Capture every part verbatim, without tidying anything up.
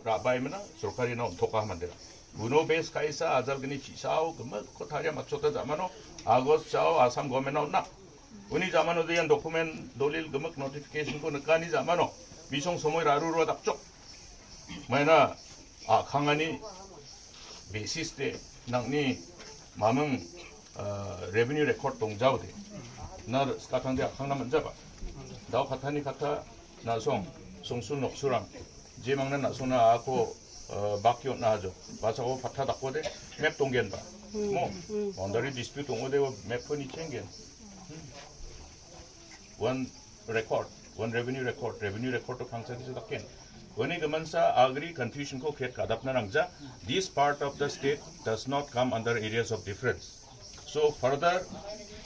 Ra·baimina, sorkarina on·toka manderang. Uno bes kaisa ajalgni chisao gimikko taria matchota jamano August sao Assam government-na on·a. Uni jamanode ian document, dolil gimik notification-ko nikani jamano bisong somoi raru rua dakchok. Maina a·kangani basis de nang·ni maming, ah, revenue record dongjaode. Na skatangde a·kangna man·jaba. Dao katani kata na·song, songsul noksurang. Jemangna na·songna ako, ah, bak on·a ajo. Basako patta dakode, map donggenba. Hmm, Mo, hmm. Boundary dispute ong·ode, map-ko nichenggen. Hmm. One record, one revenue record, revenue record-o pangsa kisa daken. Uni giminsa agri confusion-ko create ka·dapna nangja. This part of the state does not come under areas of difference. So further,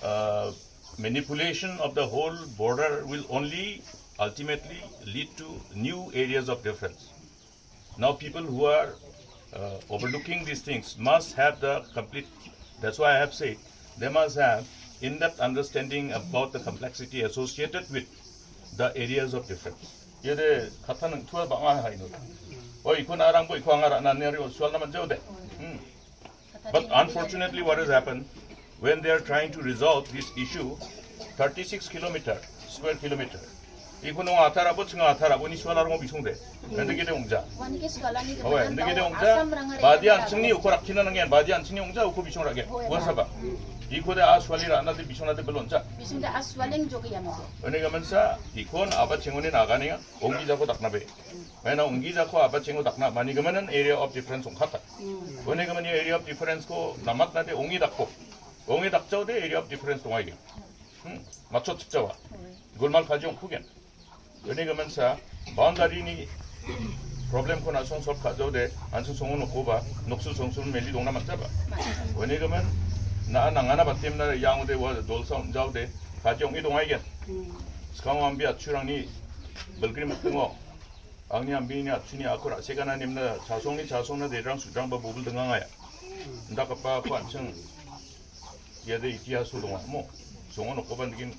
uh, manipulation of the whole border will only ultimately lead to new areas of difference. Now people who are, uh, overlooking these things must have the complete, that's why I have said, they must have in-depth understanding about the complexity associated with the areas of difference. Yede kata nang tua bang aha ino. Oh, ikon arang bo, iko angara nani ari sual naman jauh deh. Hmm. But unfortunately, what has happened, when they are trying to resolve this issue, thirty-six kilometer, square kilometer. Iko nong atar abo, chinga atar abo, ni sual arang bisong de. Ende gede ongja. Wani ke sualani Oh, ende gede ongja. Badi an chingni uko rakina nangen, badi an chingni ongja, uko bisong rage. Wan saba. Iko de a suali rana de bisong de belonja. Bisong de a sualing jogi yamo. Ene gaman sa, ikon aba chingoni nagani, onggi jako dakna be. Mena onggi jako aba chingo dakna, mani gamanan area of difference ongkata. Wane gamani area of difference ko namatna de ongi dakko. Ongi dakjao de area of difference dongai ge. Hmm. Macho chipjawa. Gulmal kaji ongkugen. Wane gaman sa boundary ni problem ko na song solve kajao de, ansung songo nokoba, noksu songsun meli dongna matjaba. Wane gaman na nangana batem na yang de wa dolsa jao de, kaji ongi dongai gen. Sekarang ambi achurang ni belgrim tengo. Angni ambini achuni ako ra·sekana nimna chasongni chasongna derang sudrangba bobol dingangaya. Indakgipa ako an·ching iade itihaso donga mo. Songo nokoba nigin,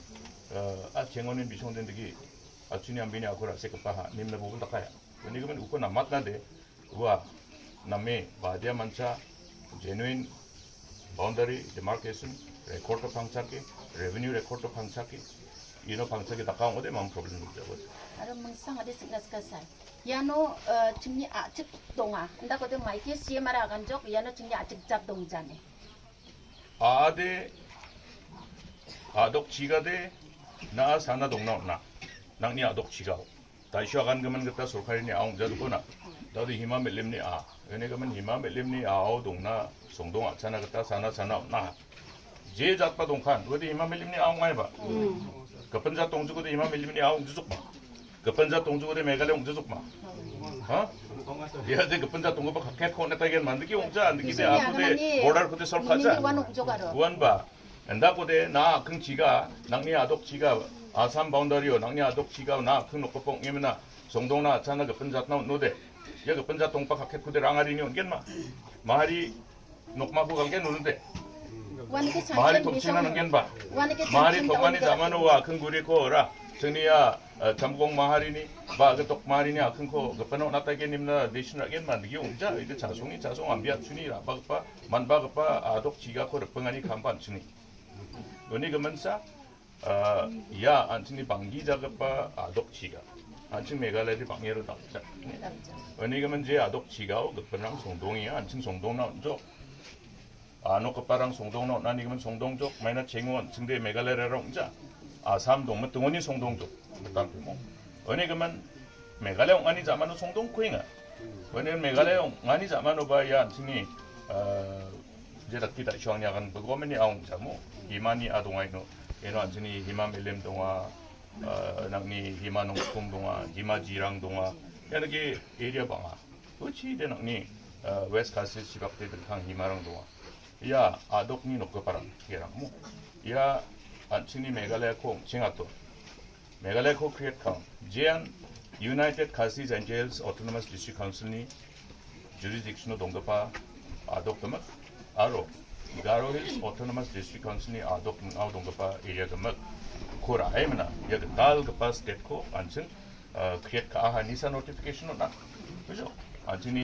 eh, a chengonin bisongden digi achuni ambini ako ra·sekgipaha nimna bobol dakaya. Uni gimin uko namatna de ua name badia mancha genuine boundary demarcation record-o pangchake, revenue record-o pangchake, ino pangchake daka ong·ode mang problem nukjawa. Aro mingsang ade sikna sikasai. Iano, eh, chingni a·chik donga. Indakode maike C M R aganjok, iano chingni a·chik jat dongjane. A·ade, a·dok chigade, na·a sana dongna on·a. Nangni a·dok chigao. Daisho agangimin gita sorkarini a·ong ong·jadokona. Dade hima melimni a. Ene gimin hima melimni a·o dongna songdong a·chana gita sana sana on·a. Je jatba dongkan, uade hima melimni a ong·aiba. Gipin jat dongjukode hima melimni a ong·jujukma. Gipin jat dongjukode Meghalaya ong·jujukma. Ha? Iade gipin jat donggipa kaket ko netagen mandiki ong·ja, andiki de apo de border ko de solve ka·ja. Uanba. Indakode na a·kingchiga, nangni a·dokchiga, Assam boundary-o nangni a·dokchiga, na a·king nokgipa ong·emina, songdongna a·chana gipin jatna on·ode. Ia gipin jat dongpa kaketkode rangarini on·genma. Mahari nokmako galgen on·ode. Mahari tomchina nanggenba. Mahari tomani jamano ua a·king guriko ora. Chingni ia, eh, chamgong maharini, ba gitok maharini a·kingko gipino on·ataigen nimna desin ra·genma. Nigi ong·ja, ide chasongni chasong ambiat chuni ra·bagipa, manbagipa a·dokchigako ripengani kampa an·chingni. Uni giminsa, ah, ia an·chingni banggijagipa a·dokchiga. An·ching Meghalayade bang·e ro dakja. Uni gimin je a·dokchigao gipinrang songdongenga, an·ching songdongna on·jok. A nokgiparang songdongna on·ani gimin songdongjok, maina chengo an·chingde Meghalayara ong·ja. Assam dongmitingoni songdongjok. Gital pimo. Uni gimin Meghalaya ong·ani jamano songdongkuenga. Uni Meghalaya ong·ani jamanoba ia an·chingni, ah, je dakki daisho angni agan begomeni a ong·jamo. Himani a dongaino. Eno an·chingni hima melim donga, ah, nangni hima nongskong donga, hima jirang donga. Ia niki area bang·a. Uchi de nangni, ah, West Khasi chibakde dingtang himarang donga. Ia a·dokni nokgiparang gerangmo. Ia an·chingni Meghalayako ong·chengato. Meghalayako create ka·ong. Jean United Khasi Jaintia Hills Autonomous District Council-ni jurisdiction-o donggipa a·dok gimik aro Garo Hills Autonomous District Council-ni a·dok ning·ao donggipa area gimik. Ko ra·e mina, ia gitalgipa state-ko an·ching, ah, create ka·aha nisa notification on·a. Bujo? An·chingni